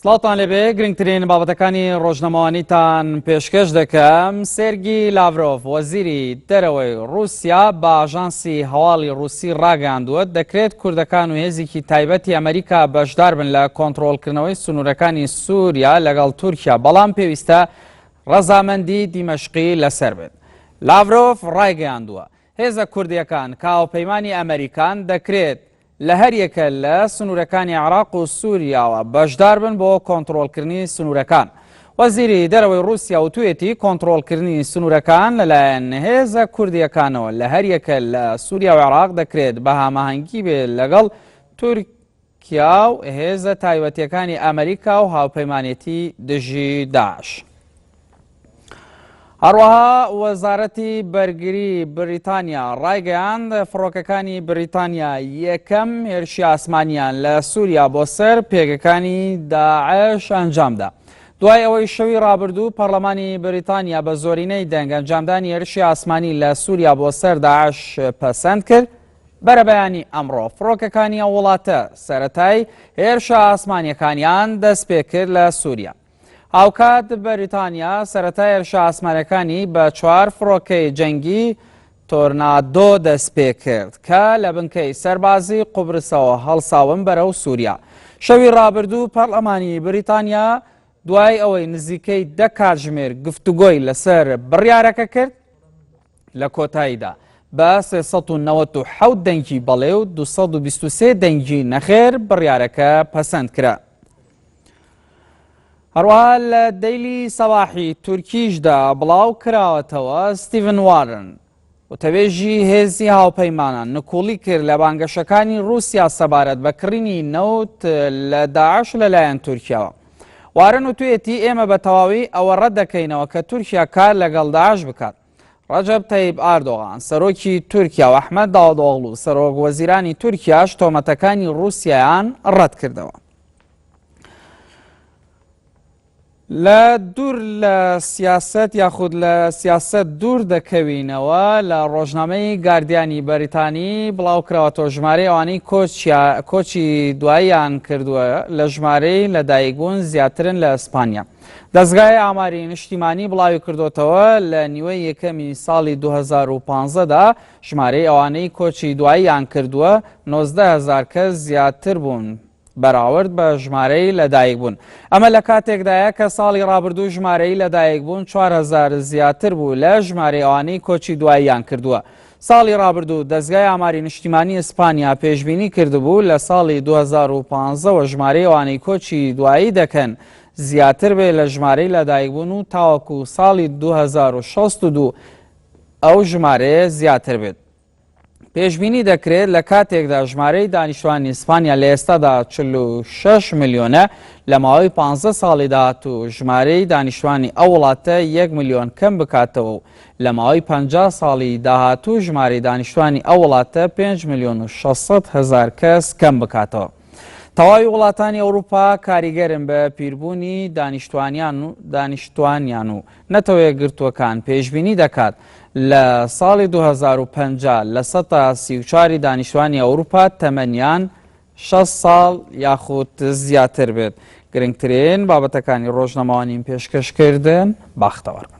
سڵاوتان لێبێ گرنگترین بابەتەکانی ڕۆژنامەوانیتان پێشکەش دەکەم سێرگی لاڤرۆڤ وەزیری دەرەوەی ڕووسیا بە ئاژانسی هەواڵی ڕووسی ڕاگەیاندووە دەکرێت کوردەکان و هێزێکی تایبەتی ئەمریکا بەشدار بن لە کۆنتڕۆڵکردنەوەی سنوورەکانی سووریا لەگەڵ تورکیا بەڵام پێویستە ڕەزامەندی دیمەشقی لەسەر بێت لاڤرۆڤ ڕایگەیاندووە هێزە کوردییەکان کە هاوپەیمانی ئەمریکان دەکرێت لە هەریەکە لە سنوورەکانی عێراق و سووریاوە بەشداربن بۆ کۆنتڕۆڵکردنی سنوورەکان. وەزیری دەرەوەی ڕووسیا وتوویەتی کۆنتڕۆڵکردنی سنوورەکان لەلایەن هێزە کوردییەکانەوە لە هەریەکە لە سووریا و عێراق دەکرێت بە هاماهەنگی بێت لەگەڵ تورکیا و هێزە تایبەتییەکانی ئەمریکا و هاوپەیمانێتی دژی داعش. هەروەها وەزارەتی بەرگری بریتانیا ڕایگەیاند فڕۆکەکانی بریتانیا یەکەم هێرشی ئاسمانیان لە سووریا بۆ سەر پێگەکانی داعش ئەنجامدا. دوای ئەوەی شەوی ڕابردوو پەرلەمانی بریتانیا بە زۆرینەی دەنگ ئەنجامدانی هێرشی ئاسمانی لە سووریا بۆ سەر داعش پەسەند کرد، بەرەبەیانی ئەمڕۆ فڕۆکەکانی ئەو وڵاتە سەرەتای هێرشە ئاسمانیەکانیان دەستپێکرد لە سووریا. هاوکات بەریتانیا سەرەتا هێرشە ئاسمانەکانی بە چوار فڕۆکەی جەنگی تۆرنادۆ دەستپێکرد کە لە بنکەی سەربازی قوبرسەوە هەڵساون بەرەو سووریا. شەوی ڕابردوو پەرلەمانی بریتانیا دوای ئەوەی نزیکەی دە کاتژمێر گفتوگۆی لەسەر بڕیارەکە کرد، لە کۆتاییدا بە 397 دەنگی بەڵێ و 223 دەنگی نەخێر بڕیارەکە پەسەند کرا. هەروەها لە دەیلی سەباحی تورکیشدا بڵاو کراوەتەوە ستیڤن وارن وتەبێژی هێزی هاوپەیمانان نکوڵی کرد لە بانگەشەکانی رووسیا سەبارەت بە کڕینی نەوت لە داعش لەلایەن تورکیاوە. وارن وتویەتی ئێمە بە تەواوی ئەوە ڕەت دەکەینەوە کە تورکیا کار لەگەڵ داعش بکات. ڕەجەب تەیب ئاردۆغان سەرۆکی تورکیا و ئەحمەد داودئۆغڵو سەرۆک وەزیرانی تورکیاش تۆمەتەکانی ڕووسیایان ڕەت کردەوە. لە دوور لە سیاسەت یاخود لە سیاسەت دوور دەکەوینەوە لە ڕۆژنامەی گاردیانی بەریتانی بڵاوکراوەتەوە ژمارەی ئەوانەی کۆچی دواییان کردووە لە ژمارەی لەدایکبوون زیاترن لە ئیسپانیا. دەزگای ئاماری نیشتیمانی بڵاوی کردوتەوە لە نیوەی یەکەمی ساڵی 2015 دا ژمارەی ئەوانەی کۆچی دواییان کردووە 19 هەزار کەس زیاتر بوون بەراورد بە ژمارەی لەدایکبوون. ئەمە لە کاتێکدایە کە ساڵی ڕابردوو ژمارەی لەدایکبوون 4000 زیاتر بوو لە ژمارەی ئەوانەی کۆچی دواییان کردووە. ساڵی ڕابردوو دەزگای ئاماری نیشتیمانی ئیسپانیا پێشبینی کردبوو لە ساڵی 2015 وە ژمارەی ئەوانەی کۆچی دوایی دەکەن زیاتر بێ لە ژمارەی لەدایکبوون و تاوەکو ساڵی 2062 ئەو ژمارەیە زیاتر بێت. پێشبینی دەکرێت لە کاتێکدا ژمارەی دانیشتوانی ئیسپانیا لە ئێستادا 46 ملیۆنە لە ماوەی 15 ساڵی داهاتوو ژمارەی دانیشتوانی ئەو وڵاتە 1 ملیۆن کەم بکاتەوە و لە ماوەی 50 ساڵی داهاتوو ژمارەی دانیشتوانی ئەو وڵاتە 5 ملیۆن و 600 هەزار کەس کەم بکاتەوە. تەواوی وڵاتانی ئەوروپا کاریگەرن بە پیربوونی دانیشتوانیان و دانیشتوانیان و نەتەوەیەکگرتووەکان پێشبینی دەکات لە ساڵی 2050 لە سەتا 34 ی دانیشتوانی ئەوروپا تەمەنیان 60 ساڵ یاخود زیاتر بێت. گرنگترین بابەتەکانی ڕۆژنامەوانیم پێشکەش کردن. باختەوەر بن.